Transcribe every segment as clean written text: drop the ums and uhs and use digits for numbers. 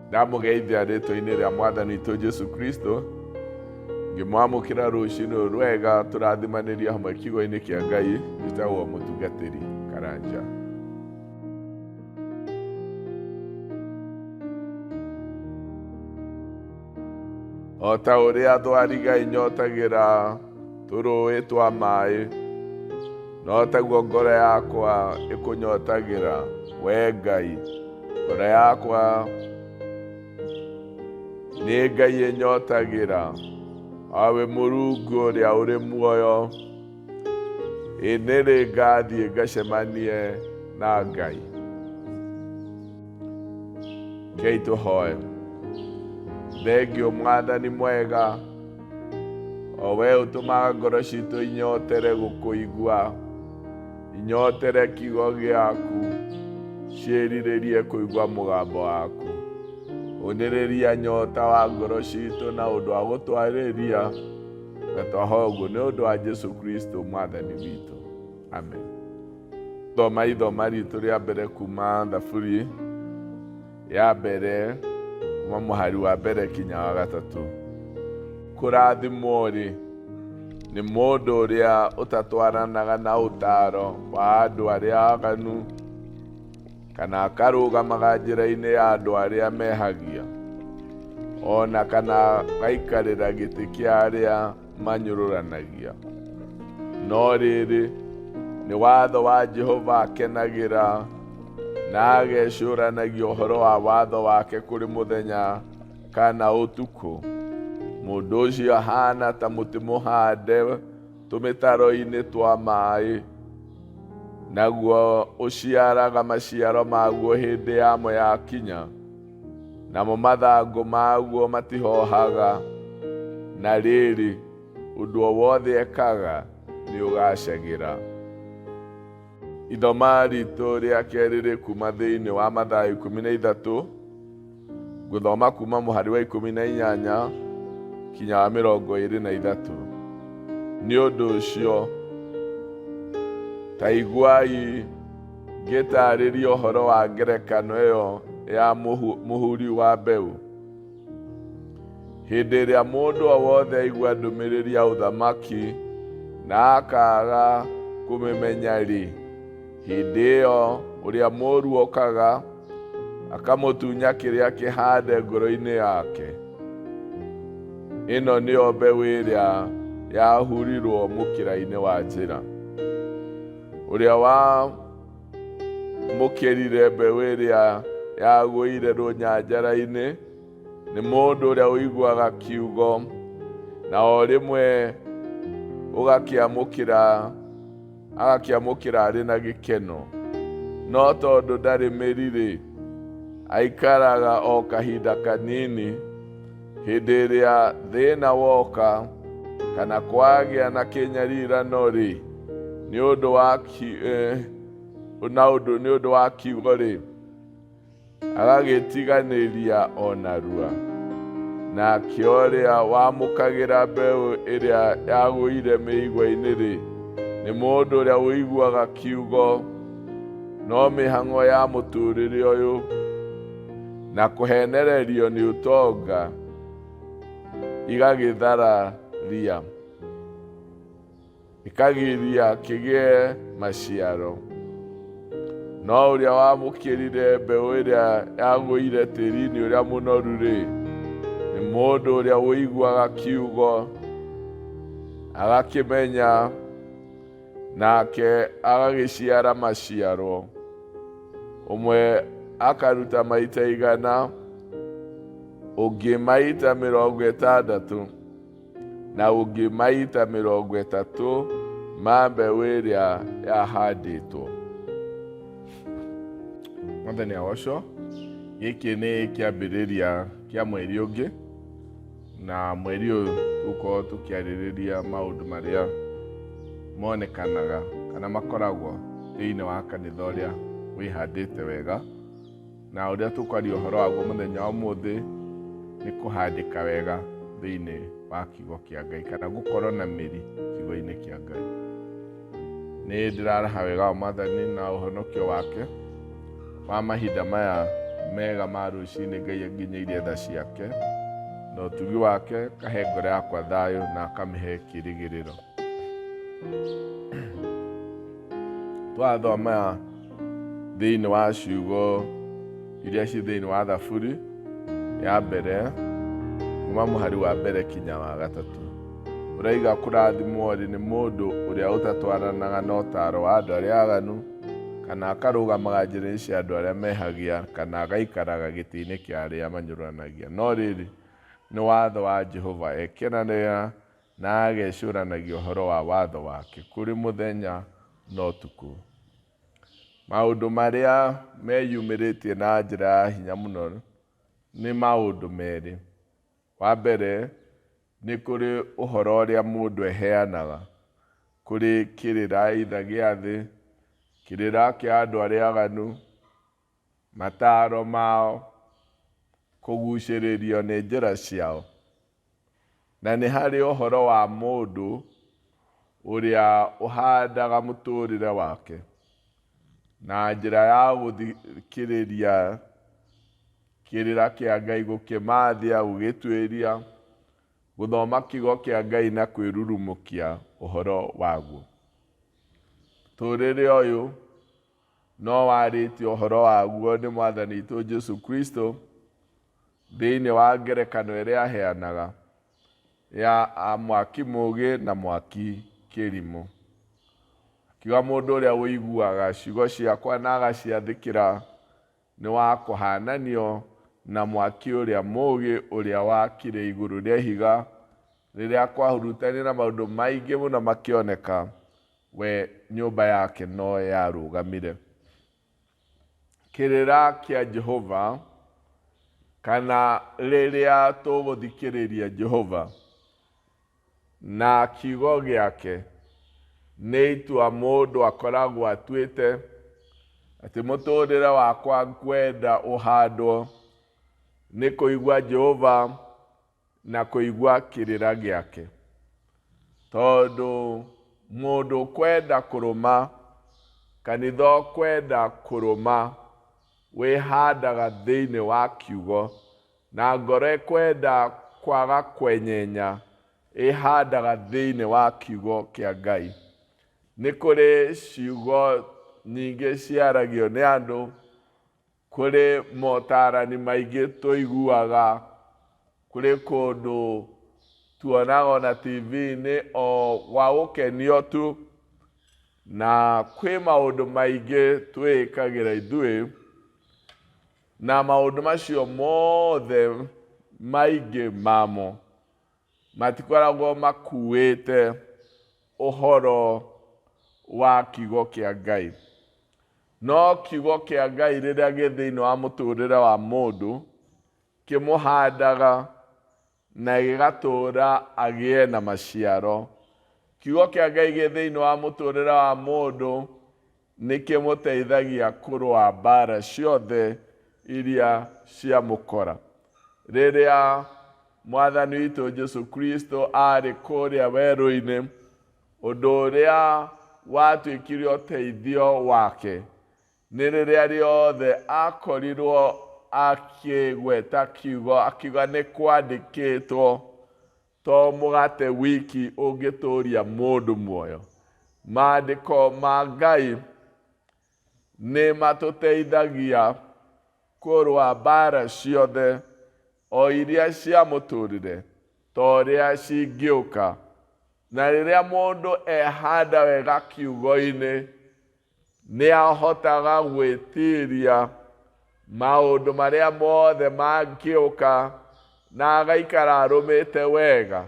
Ndamũgeithia rĩtwa-inĩ rĩa Mwathani witũ Jesu Kristo, ngĩmwamũkĩra rũcinĩ rũrũ rwega tũrathimanĩria hamwe kiugo-inĩ kĩa Ngai. Njĩtagwo Mũtungatĩri Karanja. O ta ũrĩa thwariga ĩnyotagĩra tũrũĩ twa maĩ, no taguo ngoro yakwa ĩkũnyotagĩra, we Ngai. Ngoro yakwa nĩ Ngai ĩnyotagĩra, awe Mũrungu ũrĩa ũrĩ muoyo. Ĩ nĩ rĩ ngathiĩ ngacemanie na Ngai? Kei tũhoe. Thengio Mwathani mwega, o we ũtũmaga ngoro citũ inyotere gũkũigua, inyotere kiugo gĩaku, ciĩrirĩrie kũigua mũgambo waku. Ũnĩrĩria nyota wa ngoro citũ na ũndũ wa gũtwarĩria, na twahoya ũguo nĩ ũndũ wa Jesu Kristo Mwathani witũ. Amen. Thoma ithoma ritũ rĩa mbere kuma Thaburi ya mbere, kuma mũhari wa mbere kinya wa gatatũ. Kũrathimwo-rĩ, nĩ mũndũ ũrĩa ũtatwaranaga na ũtaaro wa andũ arĩa aganu, kana akarũgamaga njĩra-inĩ ya andũ arĩa mehagia, o na kana agaikarĩra gĩtĩ kĩa arĩa manyũrũranagia. No rĩrĩ, nĩ watho wa Jehova akenagĩra, na agecũranagia ũhoro wa watho wake kũrĩ mũthenya kana ũtukũ. Mũndũ ũcio ahana ta mũtĩ mũhande tũmĩtaro-inĩ twa maĩ, naguo ũciaraga maciaro maguo hĩndĩ yamo yakinya, namo mathangũ maguo matihohaga. Na rĩrĩ, ũndũ o wothe ekaga nĩ ũgacagĩra. Ithoma ritũ rĩa kerĩ rĩ kuma thĩinĩ wa Mathayo 13, ngũthoma kuma mũhari wa 18 kinya wa 23. Nĩ ũndũ ũcio, ta iguai ngĩtaarĩria ũhoro wa ngerekano ĩyo ya mũhuri wa mbeũ. Hĩndĩ ĩrĩa mũndũ o wothe aigua ndũmĩrĩri ya ũthamaki na akaaga kũmĩmenya-rĩ, hĩndĩ ĩyo ũrĩa mũũru okaga akamũtunya kĩrĩa kĩhande ngoro-inĩ yake. Ĩno nĩyo mbeũ ĩrĩa yahurirwo mũkĩra-inĩ wa njĩra. Ũrĩa wamũkĩrire mbeũ ĩrĩa yagũire rũnyanjara-inĩ nĩ mũndũ ũrĩa ũiguaga kiugo na o rĩmwe ũgakĩamũkĩra agakĩamũkĩra arĩ na gĩkeno, no tondũ ndarĩ mĩri-rĩ, aikaraga o kahinda kanini. Hĩndĩ ĩrĩa thĩna woka kana kwagĩa na kĩnyarirano-rĩ, nĩ ũndũ wa na ũndũ nĩ ũndũ wa kiugo-rĩ, agagĩtiganĩria o narua. Nake ũrĩa wamũkagĩra mbeũ ĩrĩa yagũire mĩigua-inĩ-rĩ, nĩ mũndũ ũrĩa ũiguaga kiugo, no mĩhang'o ya mũtũũrĩre ũyũ na kũhenererio nĩ ũtonga igagĩthararia, ĩkagiria kĩgĩe maciaro. No ũrĩa wamũkĩrire mbeũ ĩrĩa yagũire tĩri-inĩ ũrĩa mũnoru-rĩ, nĩ mũndũ ũrĩa ũiguaga kiugo agakĩmenya, nake agagĩciara maciaro. Ũmwe akaruta maita 100, ũngĩ maita 60, na ũngĩ maita 30 ma mbeũ ĩrĩa yahandĩtwo. Mwathani agocwo. Gĩkĩ nĩ kĩambĩrĩria kĩa mweri ũngĩ, na mweri ũyũ tũgũkorwo tũkĩarĩrĩria maũndũ marĩa monekanaga kana makoragwo thĩinĩ wa kanitha ũrĩa wĩhandĩte wega, na ũrĩa tũkwaria ũhoro waguo mũthenya wa ũmũthĩ nĩ kũhandĩka wega thĩinĩ wa kiugo kĩa Ngai, kana gũkorwo na mĩri kiugo-inĩ kĩa Ngai. Nĩ ndĩraraha wega wa Mwathani na ũhonokio wake wa mahinda maya mega ma rũcinĩ. Ngai anginyĩirie tha ciake na ũtugi wake, kahe ngoro yakwa thayũ na akamĩhe kĩrĩgĩrĩro. Twathoma thĩinĩ wa ciugo iria ci thĩinĩ wa Thaburi ya mbere, kuma mũhari wa mbere kinya wa gatatũ, ũraiga kũrathimwo-rĩ nĩ mũndũ ũrĩa ũtatwaranaga na ũtaaro wa andũ arĩa aganu, kana akarũgamaga njĩra-inĩ cia andũ arĩa mehagia, kana agaikaraga gĩtĩ-inĩ kĩa arĩa manyũrũranagia. No rĩrĩ, nĩ watho wa Jehova ekenanĩra, na agecũranagia ũhoro wa watho wake kũrĩ mũthenya na ũtukũ. Maũndũ marĩa meyumĩrĩtie na njĩra ya hinya mũno nĩ maũndũ merĩ. Wa mbere, nĩ kũrĩ ũhoro ũrĩa mũndũ eheanaga, kũrĩ kĩrĩra either gĩa thĩ, kĩrĩra kĩa andũ arĩa aganu, mataro mao, kũgucĩrĩrio nĩ njĩra ciao. Na nĩ harĩ ũhoro wa mũndũ ũrĩa ũhandaga mũtũrĩre wake na njĩra ya gũthikĩrĩria kĩrĩra kĩa Ngai, gũkĩmathia, gũgĩtuĩria, gũthoma kiugo kĩa Ngai na kwĩrurumũkia ũhoro waguo. Mũtũrĩre ũyũ no warĩtie ũhoro waguo nĩ Mwathani witũ Jesu Kristo thĩinĩ wa ngerekano ĩrĩa aheanaga ya mwaki mũũgĩ na mwaki kĩrimũ. Akiuga mũndũ ũrĩa ũiguaga ciugo ciakwa na agaciathĩkĩra nĩ wa kũhananio na mwaki ũrĩa mũũgĩ ũrĩa wakire igũrũ rĩa ihiga. Rĩrĩa kwahurutania na maũndũ maingĩ mũno makĩoneka, we nyũmba yake no yarũgamire. Kĩrĩra kĩa Jehova, kana rĩrĩa tũgũthikĩrĩria Jehova na kiugo gĩake, nĩ itua mũndũ akoragwo atuĩte atĩ mũtũrĩre wakwa ngwenda ũhandwo nĩ kũigua Jehova na kũigua kĩrĩra gĩake. Tondũ mũndũ ũkwenda kũrũma, kanitha ũkwenda kũrũma, wĩhandaga thĩinĩ wa kiugo, na ngoro ĩkwenda kwaga kwenyenya ĩhandaga thĩinĩ wa kiugo kĩa Ngai. Nĩ kũrĩ ciugo nyingĩ ciaragio nĩ andũ, kũrĩ motarani maingĩ tũiguaga, kũrĩ kũndũ tuonaga ona TV-inĩ o gwa gũkenio tu, na kwĩ maũndũ maingĩ twĩĩkagĩra ithuĩ, na maũndũ macio mothe maingĩ mamo matikoragwo makuĩte ũhoro wa kiugo kĩa Ngai. No kiugo kĩa Ngai rĩrĩa gĩ thĩinĩ wa mũtũrĩre wa mũndũ, kĩmũhandaga na gĩgatũra agĩe na maciaro. Kiugo kĩa Ngai gĩ thĩinĩ wa mũtũrĩre wa mũndũ nĩ kĩmũteithagia kũrũa mbara ciothe iria ciamũkora. Rĩrĩa Mwathani witũ Jesu Kristo arĩ kũrĩa werũ-inĩ, ũndũ ũrĩa watuĩkire ũteithio wake nĩ rĩrĩa rĩothe akorirwo akĩgweta kiugo, akiuga nĩ kwandĩkĩtwo, to mũgate wiki ũngĩtũria mũndũ muoyo. Maandĩko ma Ngai nĩ matũteithagia kũrũa mbara ciothe o iria cia mũtũrĩre ta ũrĩa cingĩũka. Na rĩrĩa mũndũ ehanda wega kiugo-inĩ, nĩ ahotaga gwĩtiria maũndũ marĩa mothe mangĩũka na agaikara arũmĩte wega,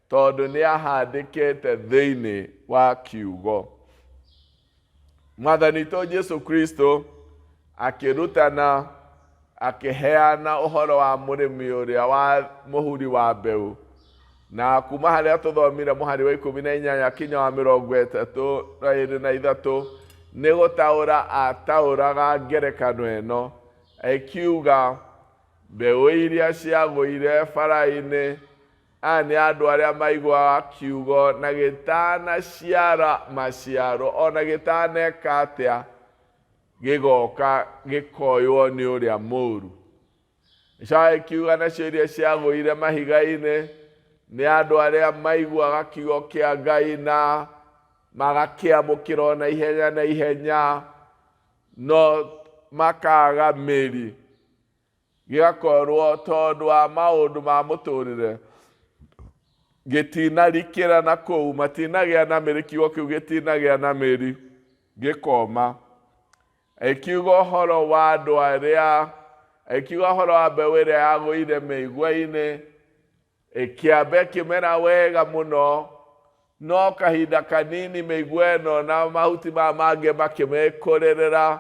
tondũ nĩ ahandĩkĩte thĩinĩ wa kiugo. Mwathani witũ Jesu Kristo akĩrutana, akĩheana ũhoro wa mũrĩmi ũrĩa wa mũhuri wa mbeũ, na kuma harĩa tũthomire mũhari wa 18 kinya wa 33, nĩ gũtaũra ataũraga ngerekano ĩno, akiuga mbeũ iria ciagũire bara-inĩ, aya nĩ andũ arĩa maiguaga kiugo na gĩtanaciara maciaro, ona gĩtaneka atĩa, Gĩgoka gĩkoywo nĩ ũrĩa mũũru. Ĩcoka ĩkiuga nacio iria ciagũire mahiga-inĩ nĩ andũ arĩa maiguaga kiugo kĩa Ngai na magakĩamũkĩra o na ihenya na ihenya no makaga mĩri. Gĩgakorwo tondũ wa maũndũ ma mũtũrĩre gĩtinarikĩra na kũu matinagĩa na mĩri kiugo kĩu gĩtinagĩa na mĩri gĩkoma. Ĩkiuga ũhoro wa andũ arĩa ĩkiuga ũhoro wa mbeũ ĩrĩa yagũire mĩigua-inĩ ĩkĩamba ĩkĩmera wega mũno no kahinda kanini mĩigua ĩno na mahuti maya mangĩ makĩmĩkũrĩrĩra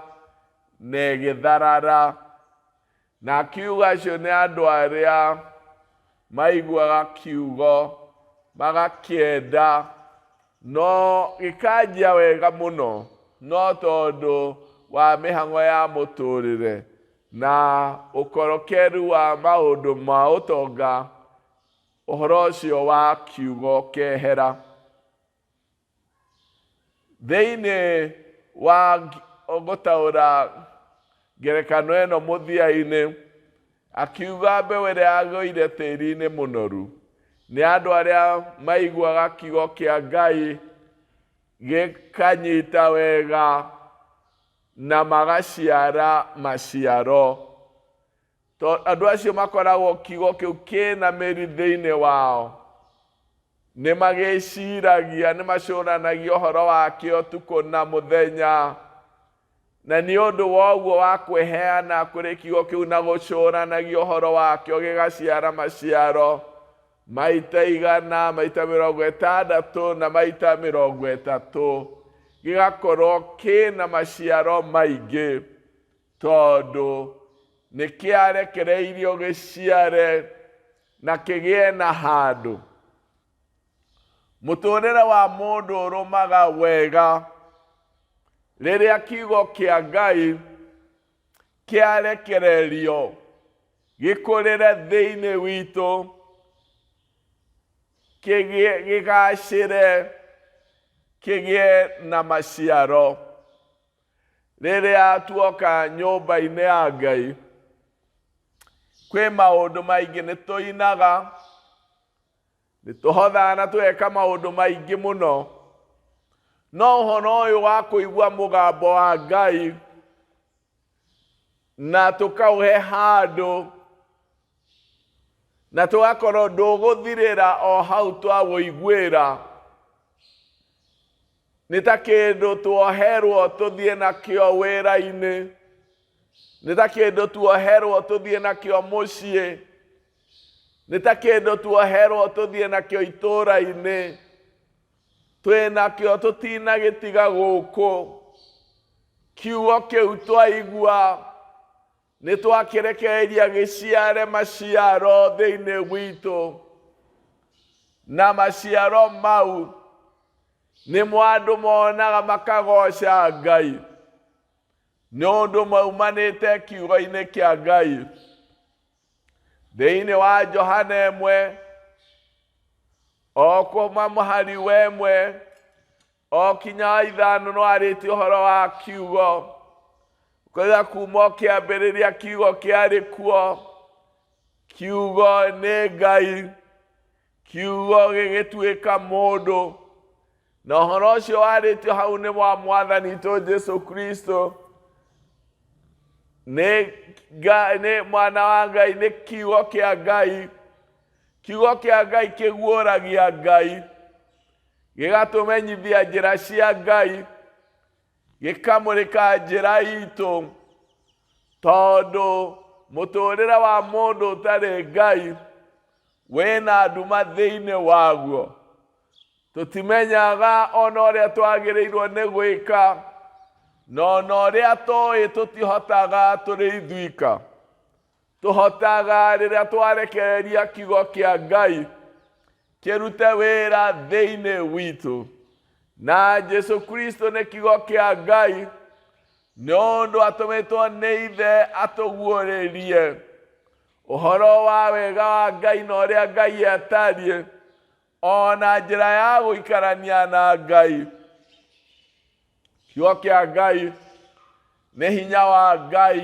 na ĩgĩtharara. Na akiuga acio nĩ andũ arĩa maiguaga kiugo magakĩenda no gĩkanjia wega mũno no tondũ wa mĩhang'o ya mũtũrĩre na ũkorokeru wa maũndũ ma ũtonga ũhoro ũcio wa kiugo kehera. Thĩinĩ wa gũtaũra ngerekano ĩno mũthia-inĩ, akiuga mbeũ ĩrĩa yagũire tĩri-inĩ mũnoru nĩ andũ arĩa maiguaga kiugo kĩa Ngai gĩkanyita wega na magaciara maciaro. To andũ acio makoragwo kiugo kĩu kĩna mĩri thĩinĩ wao nĩ magĩciragia nĩ macũranagia ũhoro wakĩo ũtukũ na mũthenya na nĩ ũndũ wa ũguo wa kwĩheana kũrĩ kiugo kĩu na gũcũranagia ũhoro wakĩo gĩgaciara maciaro maita igana maita mĩrongo ĩtandatũ na maita mĩrongo ĩtatũ gĩgakorwo kĩna maciaro maingĩ tondũ nĩ kĩarekereirio gĩciare na kĩgĩe na handũ. Mũtũrĩre wa mũndũ ũrũmaga wega rĩrĩa kiugo kĩa Ngai kĩarekererio gĩkũrĩre thĩinĩ witũ gĩgacĩre kĩgĩe na maciaro. Rĩrĩa tuoka nyũmba-inĩ ya Ngai kwĩ maũndũ maingĩ nĩ tũinaga nĩ tũhothaga na tũgeka maũndũ maingĩ mũno no ũhoro ũyũ wa kũigua mũgambo wa Ngai na tũkaũhe handũ na tũgakorwo ndũgũthirĩra o hau twawũiguĩra nĩ ta kĩndũ tuoherwo tũthiĩ nakĩo wĩra-inĩ nĩ ta kĩndũ tuoherwo tũthiĩ nakĩo mũciĩ nĩ ta kĩndũ tuoherwo tũthiĩ nakĩo itũũra-inĩ twĩ nakĩo tũtinagĩtiga gũkũ kiugo kĩu twaigua nĩ twakĩrekereria gĩciare maciaro thĩinĩ witũ na maciaro mau nĩmo andũ monaga makagoca Ngai nĩ ũndũ maumanĩte kiugo-inĩ kĩa Ngai. Thĩinĩ wa Johana ĩmwe o kuma mũhari wa ĩmwe o kinya wa ithano no arĩtie ũhoro wa kiugo kwĩra kuma o kĩambĩrĩria kiugo kĩarĩ kuo kiugo nĩ Ngai kiugo gĩgĩtuĩka mũndũ na ũhoro ũcio warĩtio hau nĩ wa mwathani witũ Jesu Kristo nĩ nĩ mwana wa Ngai nĩ kiugo kĩa Ngai kiugo kĩa Ngai kĩguũragia Ngai gĩgatũmenyithia njĩra cia Ngai gĩkamũrĩka njĩra itũ tondũ mũtũrĩre wa mũndũ ũtarĩ Ngai wĩna nduma thĩinĩ waguo tũtimenyaga ona ũrĩa twagĩrĩirwo nĩ gwĩka na ona ũrĩa tũĩ tũtihotaga tũrĩ ithuika tũhotaga rĩrĩa twarekereria kiugo kĩa Ngai kĩrute wĩra thĩinĩ witũ na Jesu Kristo nĩ kiugo kĩa Ngai nĩ ũndũ atũmĩtwo nĩ ithe atũguũrĩrie ũhoro wa wega wa Ngai na ũrĩa Ngai atariĩ ona njĩra ya gũikarania na Ngai. Kiugo kĩa Ngai Nĩ hinya wa Ngai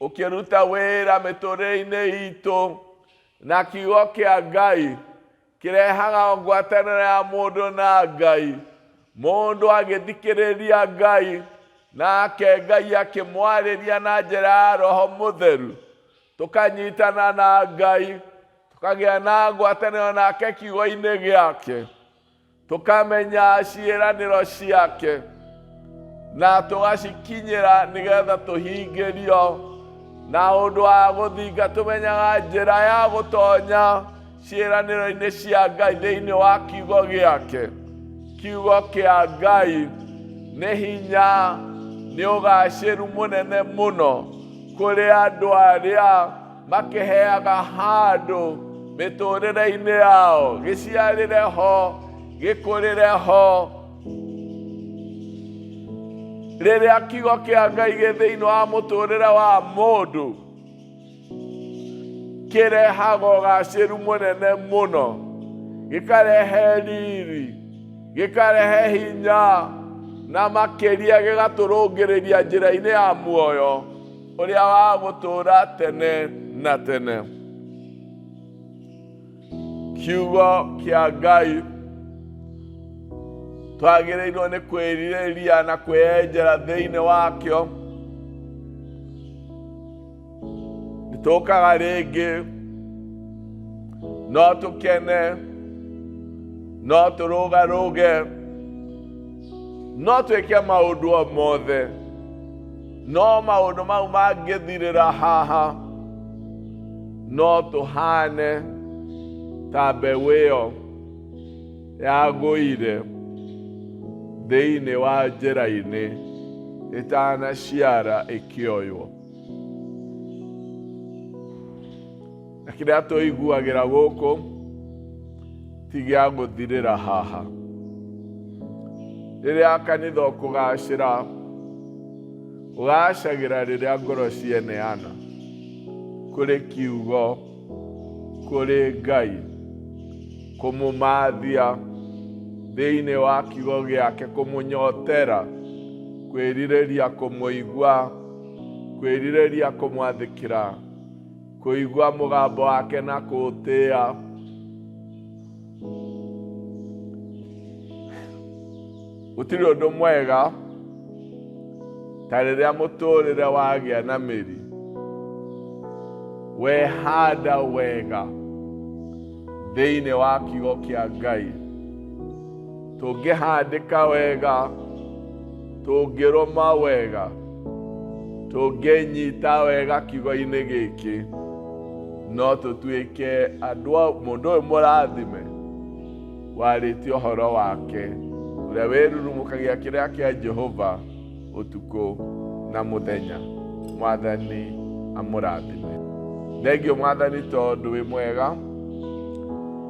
ũkĩruta wĩra mĩtũrĩre-inĩ itũ, na kiugo kĩa Ngai kĩrehaga ngwatanĩro ya mũndũ na Ngai. Mũndũ agĩthikĩrĩria Ngai, nake Ngai akĩmwarĩria na njĩra ya Roho Mũtheru, tũkanyitana na Ngai, tũkagĩa na ngwatanĩro nake kiugo-inĩ gĩake, tũkamenya ciĩranĩro ciake na tũgacikinyĩra nĩgetha tũhingĩrio. Na ũndũ wa gũthinga tũmenyaga njĩra ya gũtonya ciĩranĩro-inĩ cia Ngai thĩinĩ wa kiugo gĩake. Kiugo kĩa Ngai nĩ hinya, nĩ ũgacĩru mũnene mũno kũrĩ andũ arĩa makĩheaga handũ mĩtũrĩre-inĩ yao, gĩciarĩre ho, gĩkũrĩre ho. Rĩrĩa kiugo kĩa Ngai gĩ thĩinĩ wa mũtũrĩre wa mũndũ, kĩrehaga ũgacĩru mũnene mũno, gĩkarehe riri, gĩkarehe hinya, na makĩria gĩgatũrũngĩrĩria njĩra-inĩ ya muoyo ũrĩa wa gũtũũra tene na tene. Kiugo kĩa Ngai twagĩrĩirwo nĩ kwĩrirĩria na kwĩyenjera thĩinĩ wakĩo. Nĩtũkaga rĩngĩ, no tũkene, no tũrũgarũge, no twĩke maũndũ o mothe, no maũndũ mau mangĩthirĩra haha, no tũhane ta mbeũ ĩyo yagũire thĩinĩ wa njĩra-inĩ ĩtanaciara ĩkĩoywo. Na kĩrĩa tũiguagĩra gũkũ ti gĩa gũthirĩra haha. Rĩrĩa kanitha ũkũgacĩra, ũgacagĩra rĩrĩa ngoro cieneana kũrĩ kiugo, kũrĩ Ngai, kũmũmathia thĩinĩ wa kiugo gĩake, kũmũnyotera, kwĩrirĩria kũmũigua, kwĩrirĩria kũmwathĩkĩra, kũigua mũgambo wake na kũũtĩĩa. Gũtirĩ ũndũ mwega ta rĩrĩa mũtũrĩre wagĩa na mĩri, wehanda wega thĩinĩ wa kiugo kĩa Ngai. Tũngĩhandĩka wega, tũngĩrũma wega, tũngĩnyita wega kiugo-inĩ gĩkĩ, no tũtuĩke andũ a mũndũ ũyũ mũrathime warĩtie ũhoro wake, ũrĩa wĩrurumũkagia kĩrĩa kĩa Jehova ũtukũ na mũthenya. Mwathani amũrathime. Thengio Mwathani tondũ wĩ mwega,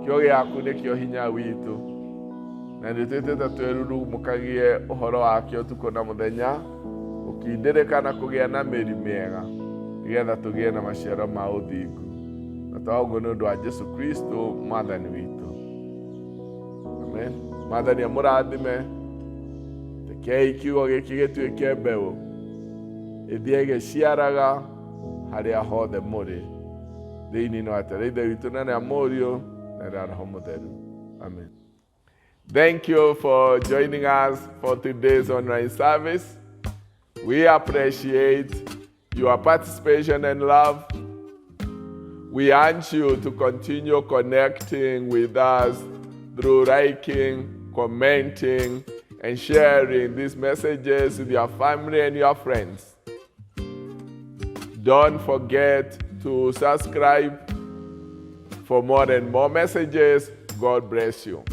kĩo gĩaku nĩkĩo hinya witũ, na nĩ twĩtĩte twĩrurumũkagie ũhoro wake ũtukũ na mũthenya, gũkindĩrĩka na kũgĩa na mĩri mĩega, nĩgetha tũgĩe na maciaro ma ũthingu. Na twa ũguo nĩ ũndũ wa Jesu Kristo Mwathani witũ. Amen. Mwathani amũrathime. Rekei kiugo gĩkĩ gĩtuĩke mbeũ ĩthiĩ ĩgĩciaraga harĩa hothe mũrĩ thĩinĩ wa Atĩ Ithe witũ na rĩa Mũriũ na rĩa Roho Mũtheru. Amen. Thank you for joining us for today's online service. We appreciate your participation and love. We urge you to continue connecting with us through liking, commenting, and sharing these messages with your family and your friends. Don't forget to subscribe for more and more messages. God bless you.